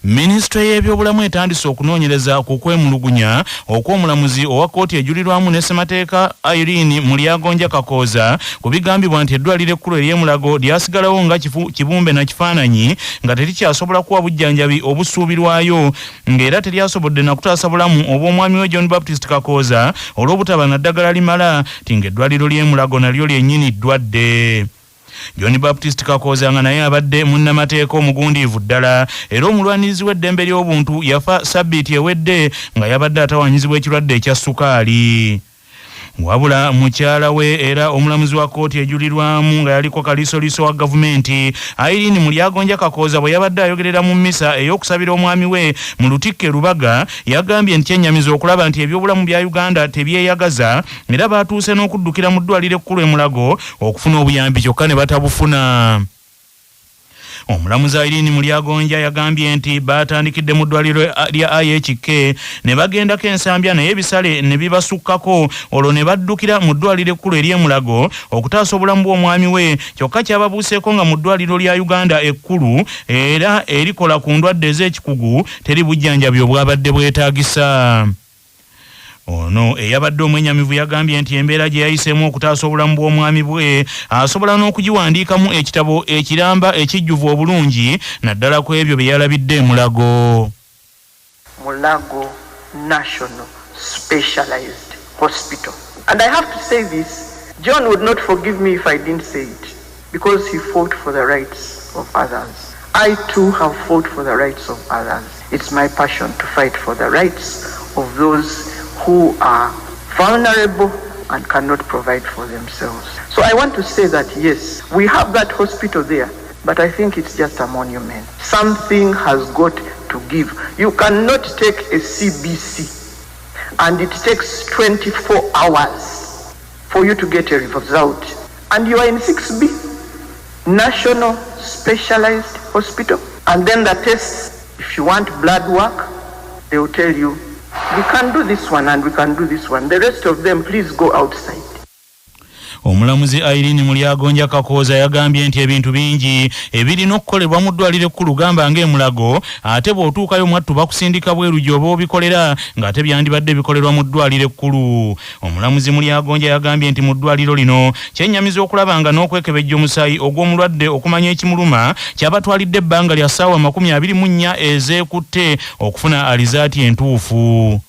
Minisitule y'ebyobulamu etandise okunoonyereza ku kwemulugunya okw'omulamuzi owa kkooti ejulirwamu ne ssemateeka Irene Mulyagonja Kakooza ku bigambibwa nti eddwaliro ekkulu ery'e Mulago lyasigalawo nga kibumbe na kifaananyi nga terikyasobola kuwa bujjanjabi obusuubirwayo ng'era teryasobodde na kutaasa bulamu obw'omwami we John Baptist Kakooza olw'obutaba na ddagala limala ti ng'eddwaliro ly'e Mulago nalyo lyennyini ddwadde. John Baptist Kakooza nga naye abadde munnamateeka omugundiivu ddala era omulwanirizi w'eddembe ly'obuntu yafa ssabbiiti ewedde nga yabadde atawaanyizibwa ekirwadde ekya ssukaali. Wabula mukyala we era omulamuzi wa kkooti ejulirwamu nga yaliko kaliisoliiso wa gavumenti Irene Mulyagonja Kakooza bwe yabadde ayogerera mu mmisa ey'okusabira omwami we mu Lutikko e Lubaga yagambye nti kyennyamiza okulaba nti ebyobulamu bya Uganda tebyeyagaza era baatuuse n'okuddukira mu ddwaliro ekkulu e Mulago okufuna obuyambi kyokka ne batabufuna. Omulamuzi Irene Mulyagonja yagambye nti baatandikidde mu ddwaliro lya IHK ne bagendako e Nsambya naye ebisale ne bibasukkako olwo ne baddukira mu ddwaliro ekkulu ery'e Mulago okutaasa obulamu bw'omwami we kyokka kyababuuseeko nga mu ddwaliro lya Uganda ekkulu era erikola ku ndwadde ez'ekikugu teri bujjanjabi obwabadde bwetaagisa. Ono eyabadde omwenyamivu yagambye nti embeera gye yayiseemu okutaasa obulamu bw'omwami bwe asobola n'okugiwandiikamu ekitabo ekiramba ekijjuvu obulungi naddala ku ebyo bye yalabidde e Mulago. Mulago National Specialized Hospital. And I have to say this, John would not forgive me if I didn't say it, because he fought for the rights of others. I too have fought for the rights of others. It's my passion to fight for the rights of those who are vulnerable and cannot provide for themselves. So I want to say that yes, we have that hospital there, but I think it's just a monument. Something has got to give. You cannot take a CBC and it takes 24 hours for you to get a result. And you are in 6B, National Specialized Hospital. And then the tests, if you want blood work, they will tell you, we can do this one and we can do this one. The rest of them, please go outside. Omulamuzi Irene Mulyagonja Kakooza yagambye nti ebintu bingi ebirina okukolebwa mu ddwaliro ekkulu gamba ng'emulago ate bw'otuukayo mwattu bakusindika bweru gy'oba obikolera ng'ate byandibadde bikolerwa mu ddwaliro ekkulu. Omulamuzi Mulyagonja yagambye nti mu ddwaliro lino kyennyamiza okulaba nga n'okwekebejja omusaayi ogw'omulwadde okumanya ekimuluma kyabatwalidde ebbanga lya ssaawa 24 ezeekutte okufuna alizaati entuufu.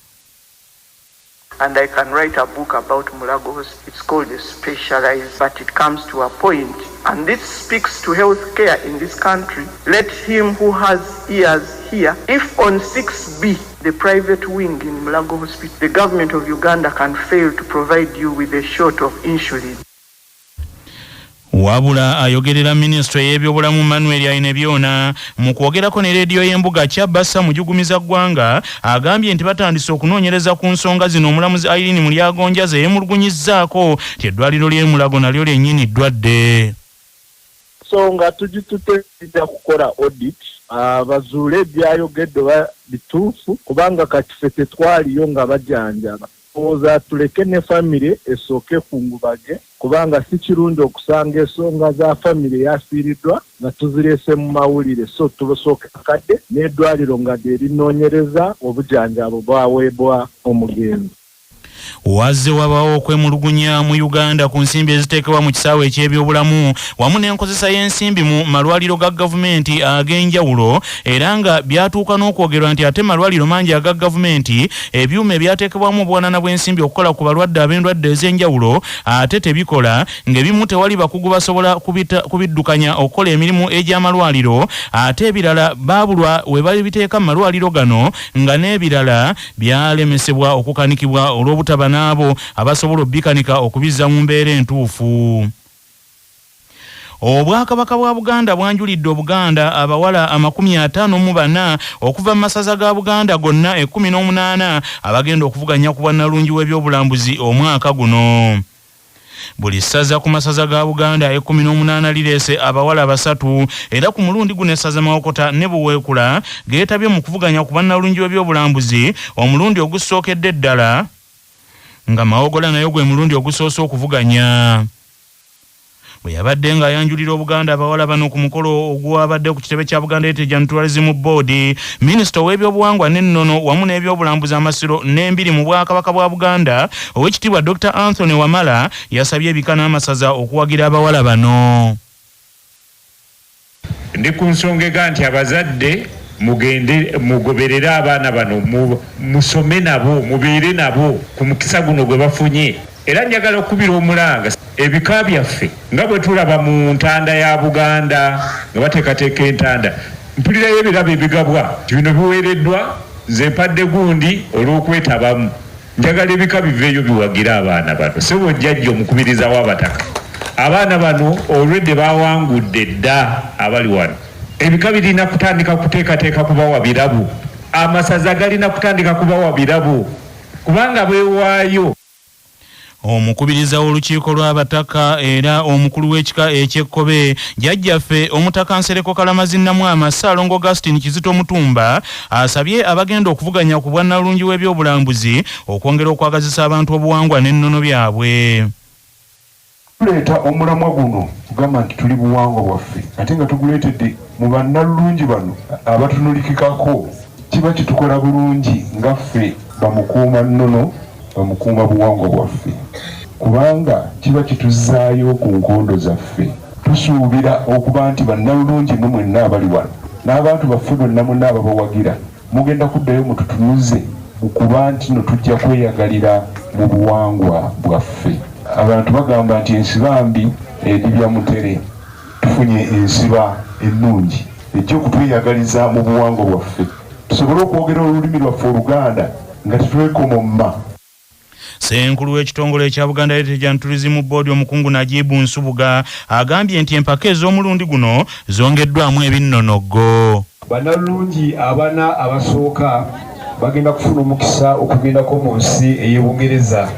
And I can write a book about Mulago. It's called a specialized, but it comes to a point. And this speaks to healthcare in this country. Let him who has ears hear. If on 6B, the private wing in Mulago Hospital, the government of Uganda can fail to provide you with a shot of insulin. Wabula ayogerera minisitule y'ebyobulamu Manuel Ainebyona mu kwogerako ne leediyo y'embuga Kyabassa Mujugumiza Ggwanga agambye nti batandise okunoonyereza ku nsonga zino omulamuzi Irene Mulyagonja ze yeemulugunyizzaako ti eddwaliro ly'emulago nalyo lyennyini ddwadde. Ensonga tugitutte kukola audit bazuule ebyayogedde oba bituufu kubanga kati ffe tetwaliyo nga bajanjaba. Owooza tuleke ne famire esooke kungubage kubanga si kirungi okusanga ensonga za famire yafiiriddwa nga tuzireese mu mawulire, so tubasooke akadde n'eddwaliro nga lyerinoonyereza obujanjabo bwaweebwa omugenzi. Wazze wabaawo okwemulugunya mu Uganda ku nsimbi eziteekebwa mu kisaawe eky'ebyobulamu wamu n'enkozesa y'ensimbi mu malwaliro ga gavumenti ag'enjawulo era nga byatuuka n'okwogerwa nti ate malwaliro mangi aga gavumenti ebyuma ebyateekebwamu obuwanana bw'ensimbi okukola ku balwadde ab'endwadde ez'enjawulo ate tebikola, ng'ebimu tewali bakugu basobola kubiddukanya okukola emirimu egy'amalwaliro, ate ebirala baabulwa we babiteeka mu malwaliro gano, nga n'ebirala byalemesebwa okukanikibwa olw'obutaba n'abo abasobola obbikanika okubizza mu mbeera entuufu. Obwakabaka bwa Buganda bwanjulidde Obuganda abawala 54 okuva mu masaza ga Buganda gonna 18 abagenda okuvuganya ku bwannalungi w'ebyobulambuzi omwaka guno. Buli ssaza ku masaza ga Buganda 18 lireese abawala basatu, era ku mulundi guno essaza Mawokota ne Buweekula geetabye mu kuvuganya ku bannalungi w'ebyobulambuzi omulundi ogusookedde ddala, nga Mawogola nayo gwe mulundi ogusoose okuvuganya. Bwe yabadde ng'ayanjulira Obuganda abawala bano ku mukolo ogwabadde ku kitebe kya Buganda Heritage and Tourism Board, minisita ow'ebyobuwangwa n'ennono wamu n'ebyobulambuzi amasiro n'embiri mu Bwakabaka bwa Buganda, Oweekitiibwa Dokita Anthony Wamala yasabye ebika n'amasaza okuwagira abawala bano. Ndi ku nsonga ega nti abazadde mugende mugoberere abaana bano, musome nabo, mubeere nabo ku mukisa guno gwe bafunye. Era njagala okukubira omulanga ebika byaffe nga bwe tulaba mu ntanda ya Buganda nga bateekateeka entanda, mpulirayo ebirabo ebigabwa nti bino biweereddwa, nze mpadde gundi olw'okwetabamu. Njagala ebika biveeyo biwagire abaana bano. Ssebo jjajja omukubiriza w'abataka, abaana bano olwedde bawangudde dda abali wano. Ebika birina kutandika kuteekateeka kubawa birabo, amasaza galina kutandika kubawa birabo kubanga beewaayo. Omukubiriza w'olukiiko lw'abataka era omukulu w'ekika eky'Ekkobe, Jjajjaffe Omutaka Nsereko Kalamazi Namwama Ssaalongo Augustine Kizito Mutumba asabye abagenda okuvuganya ku bwannalulungi w'ebyobulambuzi okwongera okwagazisa abantu obuwangwa n'ennono byabwe. Tuleeta omulamwa guno kugamba nti tuli buwangwa bwaffe ate nga tuguleetedde mu bannalulungi bano abatunulikikako, kiba kitukola bulungi nga ffe bamukuuma nnono, bamukuuma buwangwa bwaffe kubanga kiba kituzzaayo ku nkondo zaffe. Tusuubira okuba nti bannalulungi mwe mwenna abali wano n'abantu baffe bonna mwenna ababawagira mugenda kuddayo mututunuze mu kuba nti no tujja kweyagalira mu buwangwa bwaffe. Abantu bagamba nti ensiba mbi edibya mutere. Tufunye ensiba ennungi ejja okutweyagaliza mu buwangwa bwaffe tusobole okwogera olulimi lwaffe Oluganda nga tetwekomomma. Ssenkulu w'ekitongole ekya Buganda Heritage and Tourism Board Omukungu Najibu Nsubuga agambye nti empaka ez'omulundi guno zongeddwamu ebinnonoggo. Bannalulungi abana abasooka bagenda kufuna omukisa okugendako mu nsi ey'e Bungereza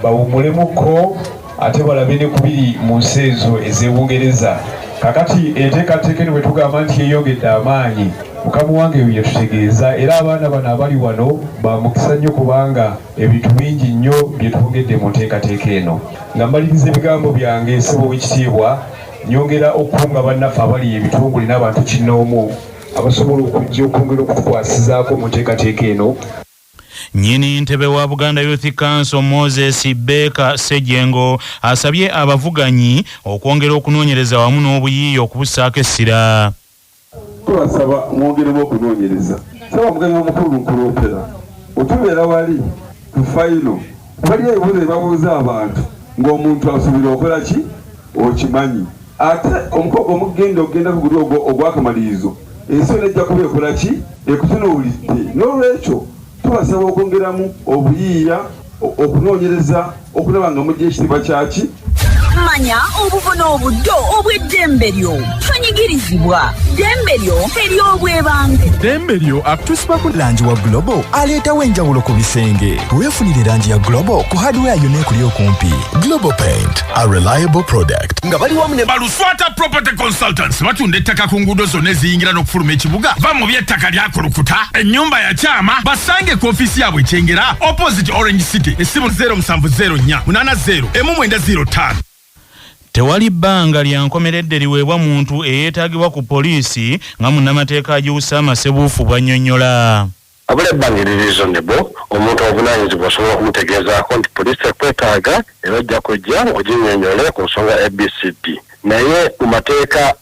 bawummulemukko ate balabe ne ku biri mu nsi ezo ez'e Bungereza. Kaakati enteekateeka eno bwe tugamba nti yeeyongedde amaanyi, mukama wange ebyo bye tutegeeza era abaana bano abali wano ba mukisa nnyo kubanga ebintu bingi nnyo bye twongedde mu nteekateeka eno. Nga mmaliriza ebigambo byange ssebo Oweekitiibwa, nnyongera okukunga bannaffe abali ebitongole n'abantu kinnoomu abasobola okujja okwongera okutukwasizaako mu nteekateeka eno. Nnyini ntebe wa Buganda Youth Council Moses Baker Ssejjengo asabye abavuganyi okwongera okunoonyereza wamu n'obuyiiya okubussaako essira. Tubasaba mwongeremu okunoonyereza. Ssabamugenyi omukulu nkuloopera otubeera wali ku fayino waliyo ebibuuzo bye babuuza abantu ng'omuntu asuubira okola ki okimanyi ate omukolo gwe mugenda okugendako guli ogw'akamalirizo ensi yonna ejja kuba ekola ki ekutunuulidde n'olwekyo tubasaba okwongeramu obuyiiya okunoonyereza okulaba nga mujja ekitiibwa kyaki. Manya obuvo n'obuddo obw'eddembe lyo. Tonyigirizibwa. Ddembe lyo ery'obwebange. Ddembe lyo akutusibako. Langi wa Global aleetawo enjawulo ku bisenge. Weefunire langi ya Global ku hardware yonna ekuli okumpi. Global Paint, a reliable product. Nga bali wamu ne Baluswata Property Consultants batunda ettaka ku nguudo zonna eziyingira n'okufuluma ekibuga. Va mu by'ettaka lyakulukuta, ennyumba yakyama. Basange ku ofiisi yaabwe Kyengera, opposite Orange City, essimu 0704 80 1905. Tewali bbanga lya nkomeredde liweebwa muntu eyeetaagibwa ku poliisi nga munnamateeka Haji Usama Ssebuufu bw'annyonnyola. Wabula ebbanga eriri reasonable, omuntu avunaanyizibwa osobola okumutegeezaako nti poliisi ekwetaaga era ojja kujja oginnyonnyole ku nsonga ABCD. Naye mu mateeka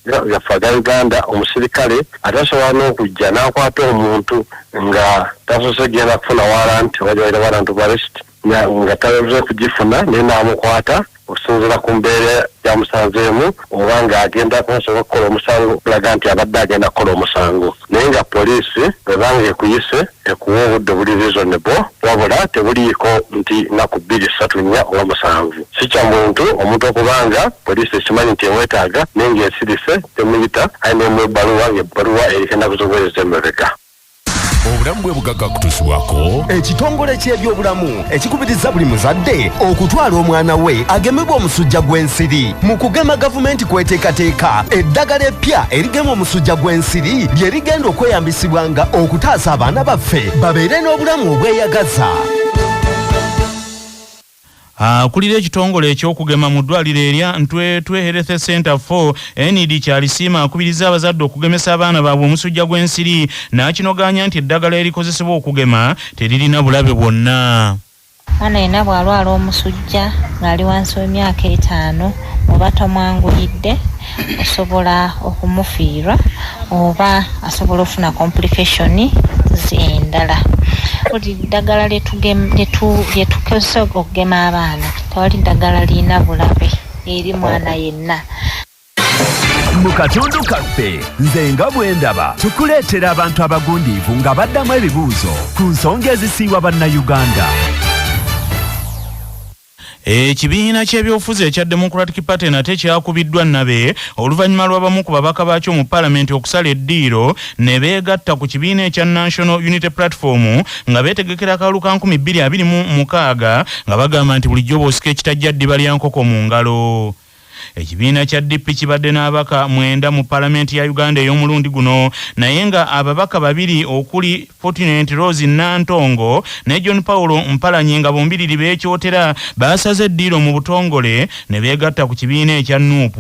gaffe aga Uganda, omusirikale atasobola n'okujja n'akwata omuntu nga tasoose kugenda kufuna warrant oba gye bayita warrant of arrest nga tasoose kugifuna naye n'amukwata okusinziira ku mbeera gy'amusanzeemu oba ng'agenda kusobola okukola omusango okulaga nti abadde agenda kukola omusango naye nga poliisi bw'eba ng'ekuyise ekuwa obudde obuli reasonable wabula tebuliiko nti nnaku bbiri, ssatu, nnya oba musanvu. Si kya muntu omuntu okuba nga poliisi ekimanyi nti emwetaaga naye ng'esirise temuyita aye n'emuwa ebbaluwa ng'ebbaluwa eriko ennaku z'omwezi ez'emabega. Obulamu bwe bugagga kutusibwako. Ekitongole ky'ebyobulamu ekikubiriza buli muzadde okutwala omwana we agemebwe omusujja gw'ensiri. Mu kugema gavumenti kweteekateeka eddagala eppya erigema omusujja gw'ensiri lye ligenda okweyambisibwanga okutaasa abaana baffe babeere n'obulamu obweyagaza. Akulira ekitongole eky'okugema mu ddwaliro erya Ntwetwe Health Center 4 Enid Kyalisiima akubirizza abazadde okugemesa abaana baabwe omusujja gw'ensiri n'akinogaanya nti eddagala erikozesebwa okugema teririna bulabe bwonna. Omwana yenna bw'alwala omusujja ng'ali wansi w'emyaka etaano oba tomwanguyidde osobola okumufiirwa oba asobola okufuna complication endala. Buli ddagala lye tukozesa okugema abaana, tewali ddagala lirina bulabe eri mwana yenna. Mu katundu kaffe Nze nga bwe ndaba, tukuleetera abantu abagundiivu nga baddamu ebibuuzo ku nsonga ezisiiwa Bannayuganda. Ekibiina ky'ebyobufuzi ekya Democratic Party nate kyakubiddwa nnabe oluvannyuma lw'abamu ku babaka baakyo mu Paalamenti okusala eddiiro ne beegatta ku kibiina ekya National Unity Platform nga beetegekera akalulu ka 2026, nga bagamba nti bulijjo bw'osika ekitajja ddiba lya nkoko mu ngalo. Ekibiina kya DP kibadde n'ababaka 9 mu Paalamenti ya Uganda ey'omulundi guno, naye nga ababaka babiri okuli Fortunate Rose Nantongo ne John Paulo Mpalanyi nga bombiriri beekyotera baasaze eddiiro mu butongole ne beegatta ku kibiina ekya NUP.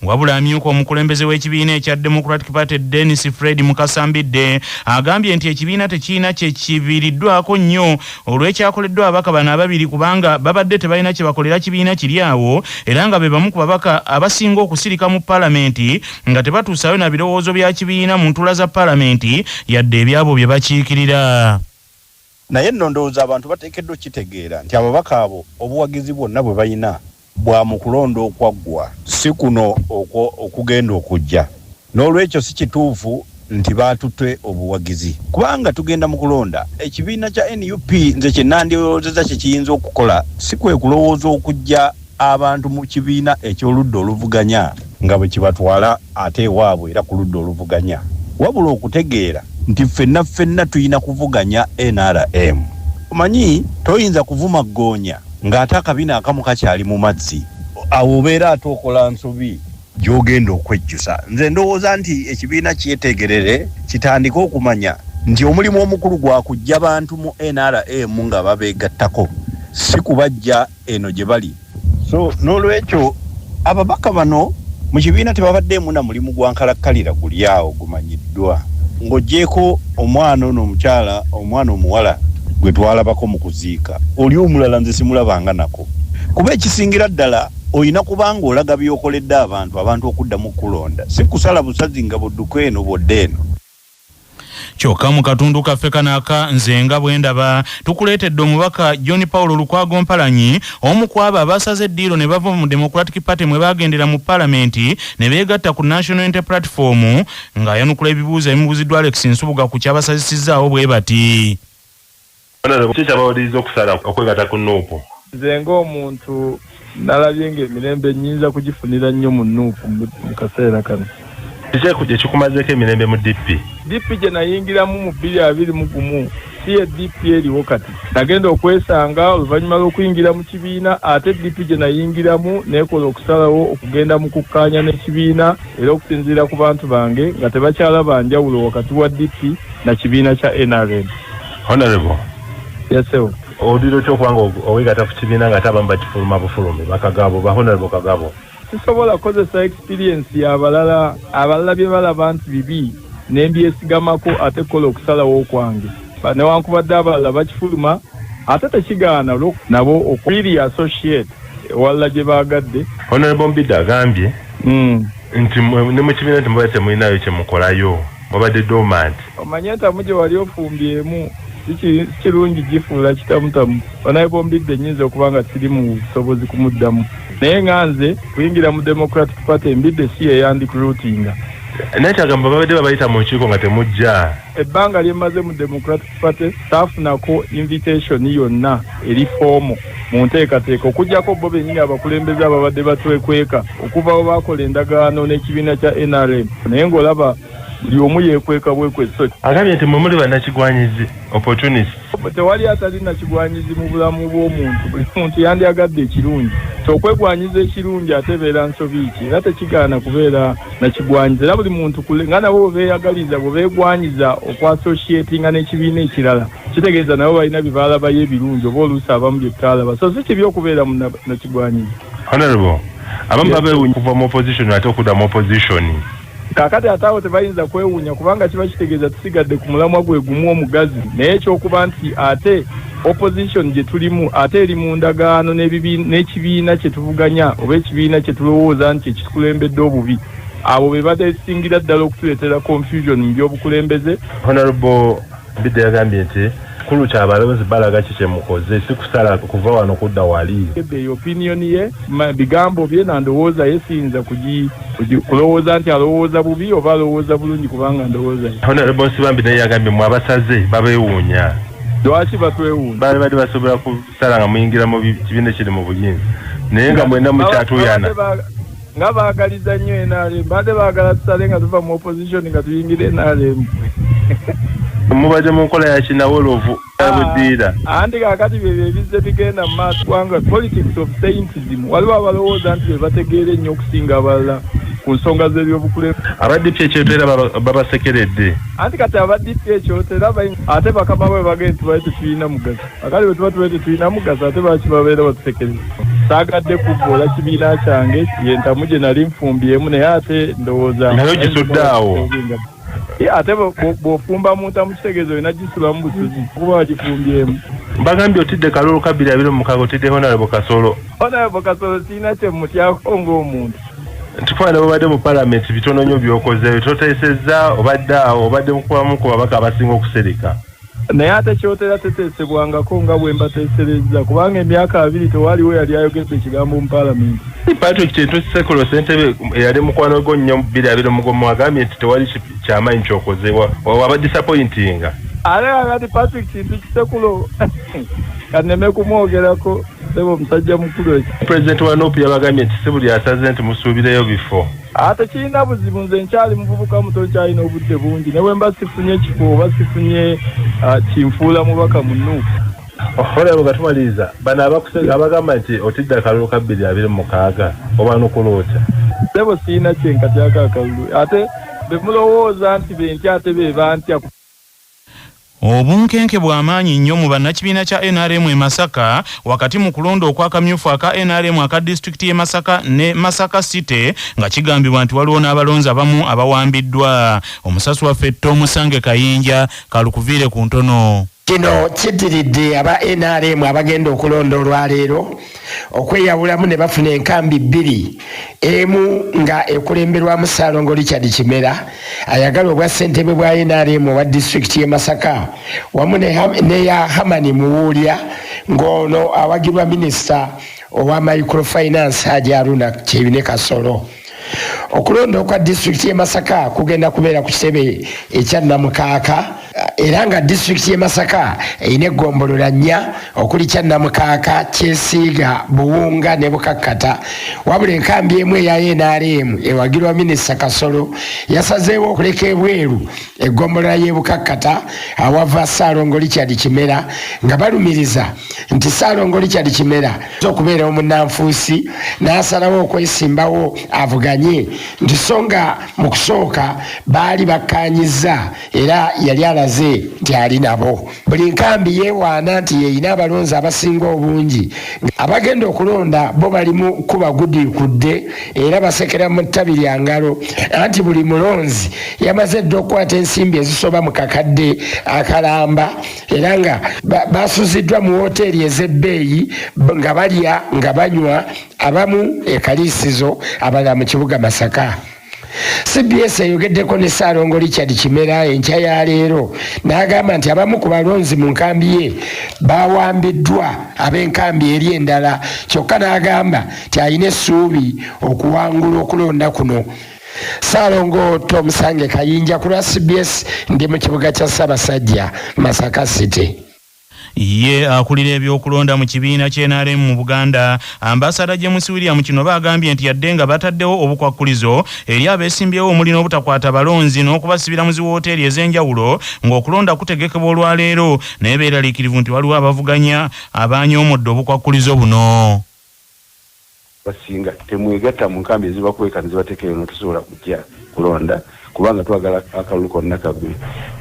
Wabula amyuka omukulembeze w'ekibiina ekya Democratic Party, Dennis Fred Mukasambidde, agambye nti ekibiina tekirina kye kibiriddwako nnyo olw'ekyakoleddwa ababaka bano ababiri, kubanga babadde tebalina kye bakolera kibiina kiri awo, era nga be bamu ku babaka abasinga okusirika mu Paalamenti nga tebatuusaayo na birowoozo bya kibiina mu ntuula za Paalamenti yadde ebyabo bye bakiikirira. Naye nno ndowooza abantu bateekeddwa okukitegeera nti ababaka abo obuwagizi bwonna bwe balina bwa mu kulonda okwaggwa, si kuno okugenda okujja. N'olwekyo si kituufu nti baatutte obuwagizi, kubanga tugenda mu kulonda. Ekibiina kya NUP, nze kye nandirowoozezza kye kiyinza okukola si kwe kulowooza okujja abantu mu kibiina eky'oludda oluvuganya nga bwe kibatwala ate ewaabwe era ku ludda oluvuganya, wabula okutegeera nti ffenna ffenna tulina kuvuganya NRM. Omanyi toyinza kuvuma ggoonya ng'ate akabina akamu kakyali mu mazzi, awo obeera ate okola nsobi gy'ogenda okwejjusa. Nze ndowooza nti ekibiina kyetegerere, kitandike okumanya nti omulimu omukulu gwa kuggya bantu mu NRM nga babeegattako, si kubajja eno gye bali. So n'olwekyo ababaka bano mu kibiina tebabaddeemu na mulimu gwa nkalakkalira guli awo gumanyiddwa, ng'oggyeeko omwana ono omukyala, omwana omuwala gwe twalabako mu kuziika. Oli omulala nze simulabanga nako, kuba ekisingira ddala olina kubanga olaga by'okoledde abantu, abantu okuddamu okulonda, si kusala busazi nga budduka eno bwodda eno. Kyokka mu katundu kaffe kano aka Nze nga bwe ndaba, tukuleetedde omubaka John Paulo Lukwago Mpalanyi, omu ku abo abasaze eddiiro ne bava mu Democratic Party mwe bagendera mu Paalamenti ne beegatta ku National Unity Platform, ng'ayanukula ebibuuzo ebimubuuziddwa Alex Nsubuga ku kyabasazisizzaawo bwe bati. Ki kyabawuliriza okusala okwegatta ku NUP? Nze ng'omuntu nalabye ng'emirembe nnyinza kugifunira nnyo mu NUP mu kaseera kano. Kiki ekikumazeeko emirembe mu DP? DP gye nayingiramu mu 2021 si ye DP eriwo kati. Nagenda okwesanga oluvannyuma lw'okuyingira mu kibiina, ate DP gye nayingiramu neekola okusalawo okugenda mu kukkaanya n'ekibiina, era okusinziira ku bantu bange nga tebakyalaba njawulo wakati wa DP na kibiina kya NRM. Honorable. Yes, ssebo. Owulira otya okuba nga owegatta ku kibiina nga ate abamu bakifuluma bufulumi, bakagabo ba Honorable Kagabo? Sisobola kukozesa experience y'abalala, abalala bye balaba nti bibi ne mbyesigamako ate kukola okusalawo okwange. Newankubadde abalala bakifuluma, ate tekigaana nabo oku associate ewalala gye baagadde. Honorable Mbidde agambye nti ne mu kibiina nti mubadde temulinayo kyemukolayo, mubadde dormant. Omanye entamu gye wali ofumbyemu si kirungi gifuula kitamutamu. Honorable Mbidde nnyinza okuba nga siri mu busobozi kumuddamu, naye nga nze kuyingira mu Democratic Party, Mbidde si ye yandirecruitinga. Naye kyagamba babadde babayita mu nkiiko nga temujja. Ebbanga lye mmaze mu Democratic Party saafunako invitation yonna eri formal mu nteekateeka, okuggyako bo bennyini abakulembeze ababadde batwekweka okuva we baakola endagaano n'ekibiina kya NRM, naye ng'olaba buli omu yeekweka bwekwesi. Agambye nti mwe muli bannakigwanyizi, opportunist. Tewali atali nakigwanyizi mu bulamu bw'omuntu. Buli muntu yandyagadde ekirungi, so okwegwanyiza ekirungi ate ebeera nsobi ki? Era tekigaana kubeera nakigwanyiza, era buli muntu nga nabo bwe beeyagaliza, bwe beegwanyiza okwassociatinga n'ekibiina ekirala. Kitegeeza nabo balina bye baalabayo ebirungi oba oluusi abamu bye tutaalaba. So si kibi okubeera munnakigwanyizi. Honorable, abamu babeewuunya okuva mu opposition ate okudda mu opposition. Kaakati ate awo tebayinza kwewuunya kubanga kiba kitegeeza tusigadde ku mulamwa gwe gumu omugazi naye eky'okuba nti ate opposition gye tulimu ate eri mu ndagaano n'ekibiina kye tuvuganya oba ekibiina kye tulowooza nti kye kitukulembedde obubi, abo be basingira ddala okutuleetera confusion mu by'obukulembeze. Honourable Mbidde yagambye nti kikulu kya balonzi balaga ki kye mukoze si kusala kuva wano kudda wali. Eyo opinion ye, bigambo bye na ndowooza ye siyinza kulowooza nti alowooza bubi oba alowooza bulungi kubanga ndowooza ye. Honourable Nsibambi naye yagambye mwe abasaze babeewuunya. Lwaki batwewuunya? Baali badde basobola kusala nga muyingira mu kibiina ekiri mu buyinza naye nga mwenna mukyatuuyana. Nga baagaliza nnyo nrm, baadde baagala tusale nga tuva mu opposition nga tuyingira nrm. Mubadde mu nkola ya kinawolovu budiira. Anti kaakati byebyo ebizze bigenda mu maaso kubanga politics of saintism, waliwo abalowooza nti be bategeera ennyo okusinga abalala ku nsonga z'ebyobukulembeze. Aba DP e Kyotera babasekeredde. Anti kati aba DP e Kyotera ate bakama bwe bagenda tubadde tetulina mugaso. Akale bwe tuba tubadde tetulina mugaso ate lwaki babeera batusekerera? Saagadde kuvvoola kibiina kyange, ye ntamu gye nali nfumbyemu naye ate ndowooza Naye ogisudde awo. Ate bw'ofumba mu ntamu kitegeeza olina gisulamu busuzi kuba wagifumbyemu. Mbagambye otidde kalulu ka 2026 otidde Honourable Kasolo. Honourable Kasolo sirina kye mmutyako ng'omuntu. Ntufaana bwobadde mu palamenti bitono nnyo by'okoze, toteesezza, obadde awo, obadde mukubamu ku babaka abasinga okusereka. Naye ate kyotera teteesebwangako nga bwe mbateeserezza kubanga emyaka abiri tewaliwo yali ayogedde ekigambo mu palamenti. Patrick Kintu Ssekolo ssentebe eyali mukwano gwo nnyo mu 2021 agambye nti tewali kyamaanyi ky'okoze wabadisapointinga. Ate kakati Patrick Kintu Kisekulo kaneme kumwogerako ssebo musajja mukulu ekyo. Pulezidenti wa Nup yabagambye nti si buli asaze nti musuubireyo bifo. Tekirina buzibu nze nkyali muvubuka muto nkyalina obudde bungi ne bwe mba sifunye kifo oba sifunye kinfuula mubaka mu Nup. Honorable nga tumaliriza, bano abagamba nti otidde akalulu ka 2026 obaanukula otya? Ssebo sirina kye nkatyako akalulu ate be mulowooza nti be ntya ate be bantya. Obunkenke bwa maanyi nnyo mu bannakibiina kya nrm e Masaka wakati mu kulonda okw'akamyufu aka nrm aka disitulikiti y'e Masaka ne Masaka City nga kigambibwa nti waliwo n'abalonzi abamu abawambiddwa. Omusasi waffe Tomusange Kayinja kalukuviire ku ntono. Kino kiddiridde aba nrm abagenda okulonda olwaleero okweyawulamu ne bafuna enkambi bbiri, emu nga ekulemberwamu Ssaalongo Richard Kimera ayagala obwa ssentebe bwa nrm owa disitulikiti y'e Masaka wamu n'eya Hamani Muwuulya ng'ono awagirwa minisita owa microfinance Haji Haruna Kyeyune Kasolo. Okulonda okwa disitulikiti y'e Masaka kugenda kubeera ku kitebe ekya Namukaaka era nga disitulikiti y'e Masaka erina eggombolola nnya okuli Kyannamukaaka, Kyesiiga, Buwunga ne Bukakkata. Wabula enkambi emu eya nrm ewagirwa minisita Kasolo yasazeewo okuleka ebweru eggombolola y'e Bukakkata awava Ssaalongo Richard Kimera nga balumiriza nti Ssaalongo Richard Kimera okubeera omunnanfuusi n'asalawo okwesimbawo avuganye nti so nga mu kusooka baali bakkaanyizza era yali alaze nti ali nabo. Buli nkambi yeewaana nti y'erina abalonzi abasinga obungi. Abagenda okulonda bo bali mu kuba gudiikudde era basekera mu ttabi lya ngalo anti buli mulonzi yamaze dda okukwata ensimbi ezisoba mu kakadde akalamba era nga basuziddwa mu wooteeri ez'ebbeeyi nga balya nga banywa abamu e Kaliisizo abalala mu kibuga Masaka. Cbs eyogeddeko ne Ssaalongo Richard Kimera enkya ya leero n'agamba nti abamu ku balonzi mu nkambi ye bawambiddwa ab'enkambi eri endala kyokka n'agamba nti alina essuubi okuwangula okulonda kuno. Ssaalongo Tom Sange Kayinja ku lwa cbs ndi mu kibuga kya Ssaabasajja Masaka City. Ye akulira ebyokulonda mu kibiina kya nrm mu Buganda, Ambasada James William Kinobe agambye nti yadde nga bataddewo obukwakkulizo eri abeesimbyewo omuli n'obutakwata balonzi n'okubasibira mu zi wooteeri ez'enjawulo ng'okulonda kutegekebwa olwaleero, naye beeraliikirivu nti waliwo abavuganya abaanyoomodde obukwakkulizo buno. Basinga temwegatta mu nkambi ezibakweka nezibateeka eyo notosobola kujja kulonda kubanga twagala akalulu konna kagwe.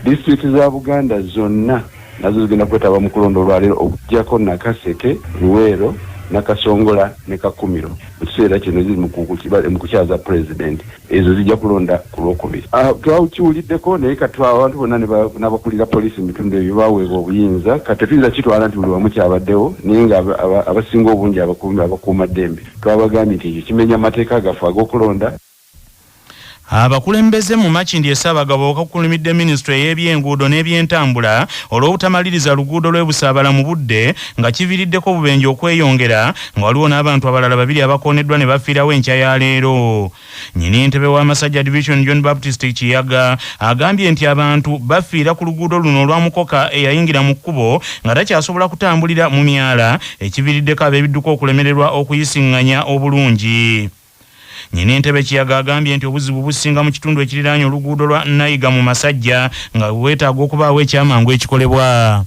Disitulikiti za Buganda zonna Nazo zigenda kwetaba mu kulonda olwaleero okuggyako Nakaseke, Luweero, Nakasongola ne Kakumiro. Mu kiseera kino ziri mu kukyaza pulezidenti, ezo zijja kulonda ku Lwokubiri. Twakiwuliddeko, naye kati abantu bonna n'abakulira poliisi mu bitundu ebyo baweebwa obuyinza. Kati tetuyinza kitwala nti buli wamu kyabaddewo, naye nga abasinga obungi abakuumaddembe twabagambye nti ekyo kimenya amateeka gaffe ag'okulonda. Abakulembeze mu Makindye Ssaabagabo bakakulimidde minisitule ey'ebyenguudo n'ebyentambula olw'obutamaliriza luguudo lw'e Busaabala mu budde, nga kiviiriddeko obubenje okweyongera, nga waliwo n'abantu abalala babiri abakooneddwa ne bafiirawo enkya ya leero. Nnyini ntebe wa Masajja Division John Baptist Kiyaga agambye nti abantu bafiira ku luguudo luno olwa mukoka eyayingira mu kkubo nga takyasobola kutambulira mu myala, ekiviiriddeko ab'ebidduka okulemererwa okuyisiŋŋanya obulungi. Nnyini ntebe Kiyaga agambye nti obuzibu businga mu kitundu ekiriraanye oluguudo lwa Nayiga mu Masajja, nga weetaaga okubaawo ekyamangu ekikolebwa.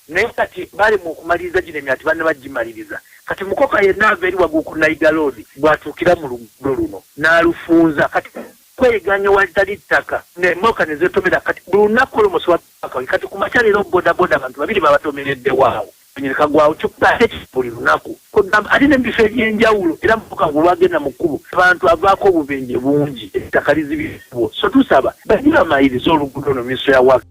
Naye kati bali mu kumaliriza gino emyala tebannaba gimaliriza. Kati mukoka yenna ava eri waggulu ku Nayiga Road bw'atuukira mu luguudo luno n'alufunza, kati kweyiganya ewatali ttaka n'emmotoka ne zeetomera. Kati buli lunaku olwo musi kati ku makya leero bodaboda abantu babiri babatomereddewo awo. Kagwawo kyokka ate buli lunaku kugamba ate ne mu bifo eby'enjawulo, era mukoka bw'agenda mu kkubo abantu avaako obubenje bungi, ettaka lizibibwa. So tusaba bajje bamalirize oluguudo luno minisitule ya Works.